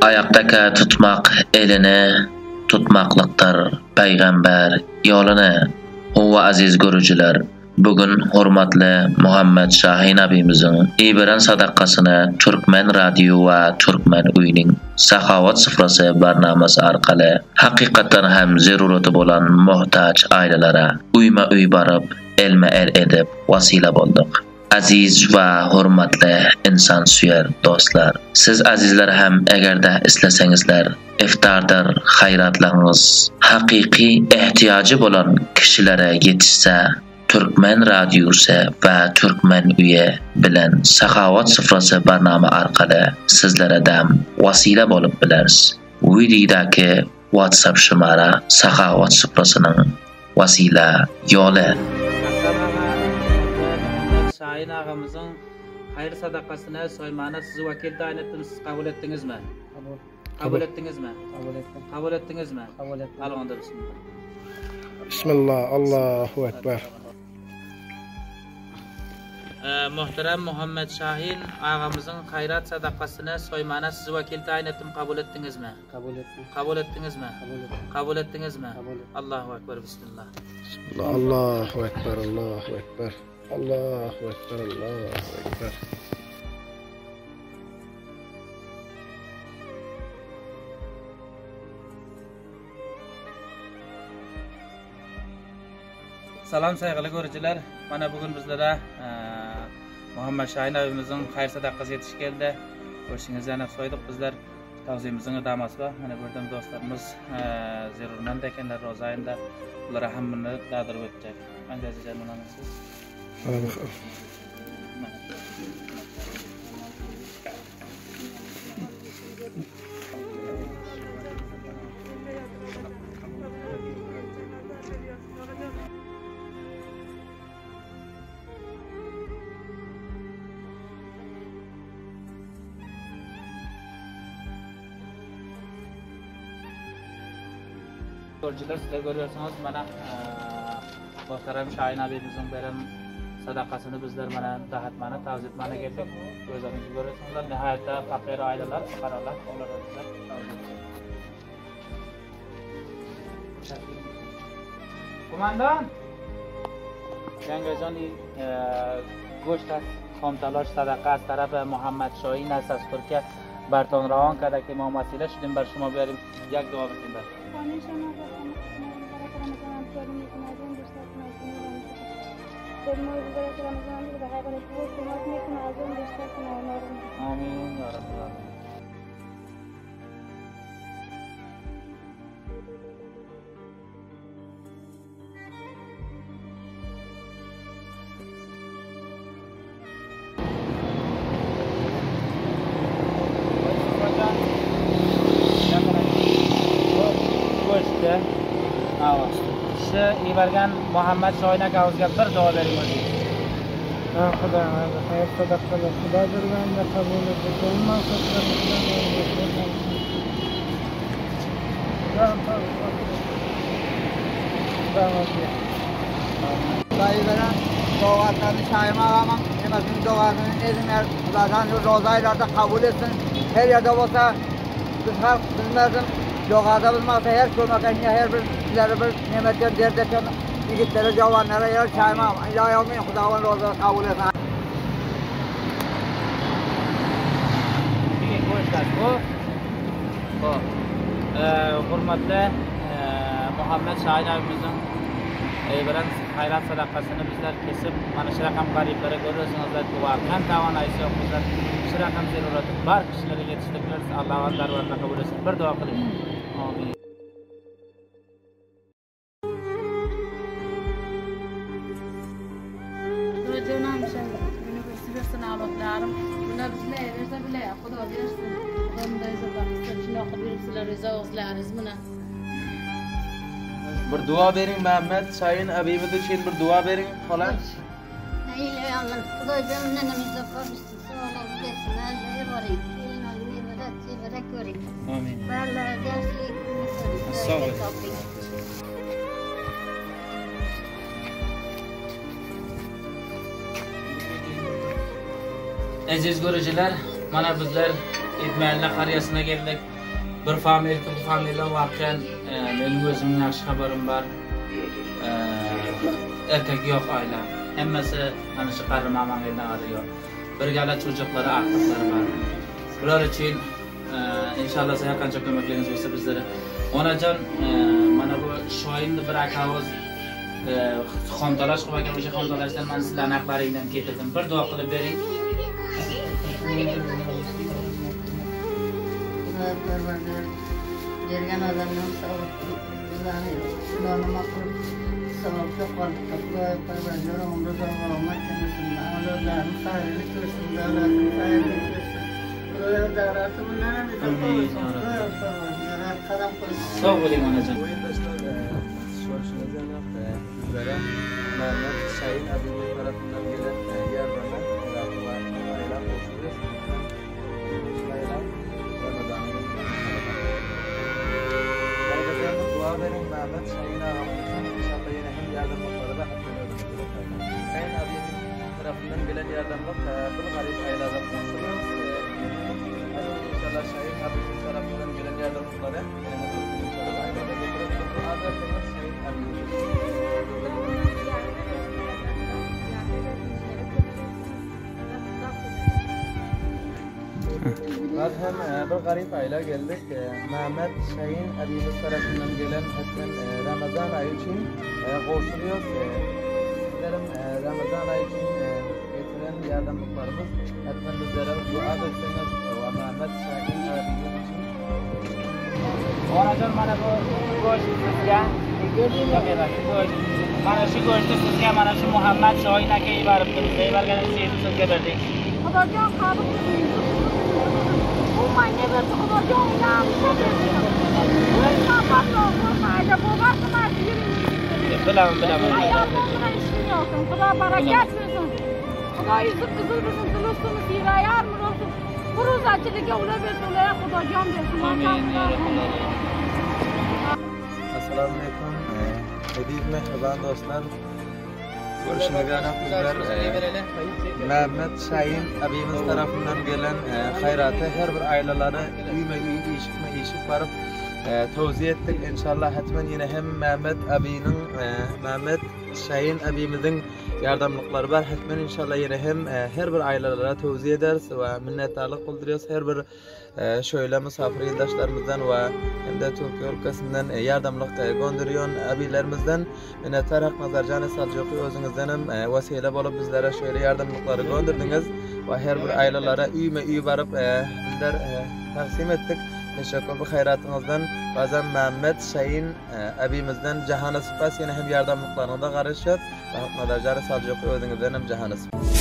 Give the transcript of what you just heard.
Aýakdaka tutmak elini tutmaklykdyr Pygamber ýoluny. Howwa aziz görüjiler, bu gün hormatly Muhammet Şahin abymyzyň iberen sadakasyny Türkmen radio we Türkmen öýüniň Sahawat sufrasy barnamasy arkaly hakykatdan hem zeruraty bolan muhtaç aýlalara öýme-öý baryp, elme-el edip wasyla bolduk. Aziz we hormatly ynsansöýer dostlar! Siz azizler hem eger-de isleseňizler iftardyr haýratlaryňyz hakyky ehtiýajy bolan kişilere ýetişse Türkmen radiosy we Türkmen öýi bilen Sahawat sufrasy barnama arkaly sizleredem wasile bolup bileris. Wideodaky WhatsApp şumara Sahawat sufrasynyň wasile ýoly. Hasan aga, Muhammet Muhammet Şahin agamyzyň haýyr sadakasyny soýmana sizi wekil taýyn etdim, siz kabul etdiňizmi? Kabul. Kabul etdiňizmi? Kabul etdim. Kabul etdiňizmi? Kabul etdim. Alyň onda bismillah. Bismillah, Allahu Ekber. Muhterem Muhammet Şahin agamyzyň haýrat sadakasyny soýmana sizi wekil taýyn etdim, kabul etdiňizmi? Kabul etdim. Kabul etdiňizmi? Kabul etdim. Kabul etdiňizmi? Kabul etdim. Allahu Ekber, Bismillah. Bismillah, Allahu Ekber, Allahu Ekber. Allahu Ekber, Allahu Ekber. Salam saýgyly görüjiler. Mana bu gün bizlere Muhammet Şahin abymyzyň haýyr sadakasy ýetiş geldi. Görşüňiz ýaly soýduk bizler. Tagzymyzyň edamasy bar. Mana bu ýerden dostlarymyz zerurmend ekenler roza aýynda. Bulara hammyny dadyryp ötjek. Angazijan munanyň siz. Görüjiler sizler görýärsiňiz mana Muhterem Şahin abymyzyň beren sadakasyny bizler mana dahatmana tawzi etmäne geldik. Özleriňiz görýärsiňizler nihaýatda fakir aileler fukaralar olara bizler tawzi etdik. Kumandan! Cengiz گوشت از خامتلاش صدقه از طرف محمد شاهین است از ترکیه برتان روان کرده که ما وسیله شدیم بر شما بیاریم یک دعا بکنیم بر خانه شما با مبارک رمضان هم شادی میکنه از اون بیشتر کنه از اون بیشتر مبارک رمضان به غیر کمک میکنه از اون بیشتر کنه آمین یا رب العالمین. Shu ibergan Muhammad Shohin akamizga bir duo bering o'zingiz. Ha, Xudo xayr sadaqalar Xudo berganda qabul etsin. Dayı veren duasını Şahin ağamın nimetinin duasını ezmer. Xudodan şu rozaylarda kabul etsin. Her yerde olsa biz halk bilmezdim. Duada bilmezse her kömek her bir sizlere bir nimetten derdeken yigitlere, javanlara yer Şahin ağam. İlahi amin. Xudodan rozayı kabul etsin. Keyin go'shtlar bu. Xo'p. Hurmatli Muhammad Shohin abimizning bilan hayrat sadaqasini bizlar kesib, mana shu raqam g'ariblarga ko'rasingizlar, voqean tavonoyisi yo'q bizlar shu raqam zarurati bor kishilarga yetishtirib Alloh darborida qabul etsin. Bir duo qiling. Amin. Xudo bersin. Xudo bunday qilsin, shundoq qilib yuribsizlar, rizo o'zlaringiz buni. Bir dua bering Muhammed Şahin abimiz uchun bir dua bering xola. Xudo jonini muzaffar etsin, sog'lik bersin, ajri boring. Kelin nevara, chevara ko'ring. Amin. Bolalarga yaxshilik ko'ring. Sog' bo'ling. Toping. Aziz ko'ruvchilar, mana bizlar Edmayli qaryasına keldik. Bir familki bu familýa wakan meniň özümiň ýagşy habarym bar. Erkek ýok aýla. Hemmesi mana şu garry mamaň eline galýar. Bir gala çujuklary agtyklary bar. Bular üçin inşallah size kança kömekligiňiz bolsa bizlere. Onajan mana bu şoýundy bir akawuz Xomtalaş qilib olgan o'sha xomtalashdan man sizlarni haqlaringdan ketirdim. Bir duo qilib bering. Xudoy parvardigor bergan odamdan savob bizlarni nima qilib savobga qolibdi. Xudoy parvardigor umri davomat qilsin, avlodlarini xayrli ko'rsin, davlatini xayrli ko'rsin. Xudoyo davlati bundan ham betar Amin, qilsin. ya Xudoyo Rabbi. parvardigor har qadam qilsin. Sog' bo'ling onajon. Görüşüňiz ýaly, bizlere Mehmet Şahin abimiz tarapyndan gelen ýardama aýlap goşulýas. Dua beriň Mehmet Şahin agamyz üçin inşallah ýene hem ýardamlyklary da Şahin abimiz tarapyndan gelen ýardamlyk bir garyp aýlada goşulýas. Inşallah Şahin abimiz tarapyndan gelen ýardamlyklary ýene hem inşallah aýlada getirip dua berseňiz Şahin abimiz. Biz hem bir garyp aýla geldik. Mehmet Şahin abimiz tarapyndan gelen hetmen Ramazan aýy üçin goşulýas. Sizleriň Ramazan aýy üçin getiren ýardamlyklarymyz hetmen bizlere dua etseňiz we Mehmet Şahin abimiz üçin. Onajon mana bu go'sht sizga. Go'sht. Mana shu go'shtni sizga mana shu Muhammad Shohin aka yuboribdi. Bizga yuborganini sezib sizga berdik. Xudojon qabul qilsin. U menga berdi, Xudojon unga hamsha bersin. O'zman patron, o'zman agar bovar qilmasa yuring. Bilaman, bilaman. Ayollar bilan ishim yo'q. Xudo barakat bersin. Xudo yuzi qizil bersin, dil ustini siylayar olsun. Bu ro'zachilikka ular bersin, ularga Xudojon bersin. Amin ya Rabbal alamin. Assalamu alaykum. Eziz mehriban dostlar. Görüşüňiz ýaly bizler Mehmet Şahin abimiz tarapyndan gelen haýraty her bir aýlalara üýme-üý, işikme-işik baryp towziýa etdik. Inşallah hetmen ýene hem Mehmet abiniň, Mehmet Şahin abimiziň ýardamlyklary bar. Hetmen inşallah ýene hem her bir aýlalara towziýa ederis we minnetdarlyk bildirýäris her bir Şöyle mysafir ildeşlerimizden we hem-de Türkiýe ülkesinden ýardamlyk gondürýän abilerimizden minnetdar Haknazar jany saglyk özüňizdenem wesile bolup bizlere şöyle ýardamlyklary gondürdiňiz we her bir aýlalara üýme-üý baryp bizler tagsim etdik. Teşekkür bu haýratyňyzdan Bazam Mämmet Şahin abimizden jahana sypas ýene hem ýardamlyklaryňyza garaşýas we Haknazar jany saglyk özüňizdenem jahana sypas.